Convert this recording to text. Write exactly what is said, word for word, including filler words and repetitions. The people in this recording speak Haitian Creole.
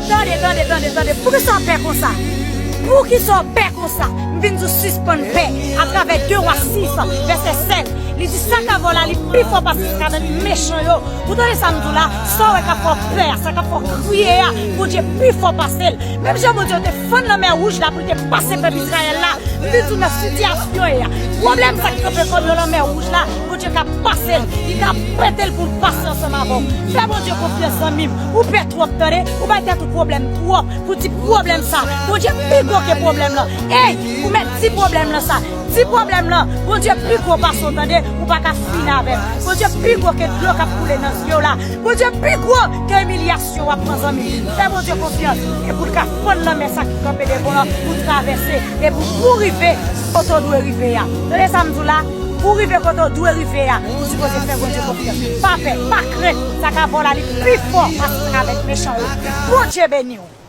Tande, tande, tande, tande. Poukisa w pè konsa? Poukisa w pè konsa? M vin di w sispann pè. Atravè de Wa sis, vèsè sèz, li di, sa k avè w la, li pi fò pase sa k avè mechan yo. Ou tande sa m di w la? Sa w wè k ap fè w pè a, sa k ap fè w kriye a, Bondye pi fò pase l. Menm jan Bondye te fann lanmè wouj la pou l te pase pèp Izrayèl la, m vin di w nan sitiyasyon w ye a. Pwoblèm sa k kanpe kòm yon lanmè wouj la, Bondye ka pase l, li ka pete l pou l pase ansanm avè w. Fè Bondye konfyans, zanmi m. Ou pè twòp, tande. Ou bay tèt ou pwoblèm twòp. Pou di pwoblèm sa, Bondye pi gwo ke pwoblèm lan. Ey, ou mèt di pwoblèm lan sa. Di pwoblèm lan, Bondye pi gwo pase w, tande. Ou pa ka fin avè l. Bondye pi gwo ke dlo k ap koule nan zye w la. Bondye pi gwo ke imilyasyon w ap pran, zanmi. Fè Bondye konfyans. E pou l ka fann lanmè sa ki kanpe devan w lan, pou travèse. E pou, pou rive kote w dwe rive a. Tande sa m di w la? Pou rive kote w dwe rive a, ou sipoze fè Bondye konfyans. Pa pè, pa krent. Sa k avè w la, li pi fò pase sa k avèk mechan yo. Bondye beni w.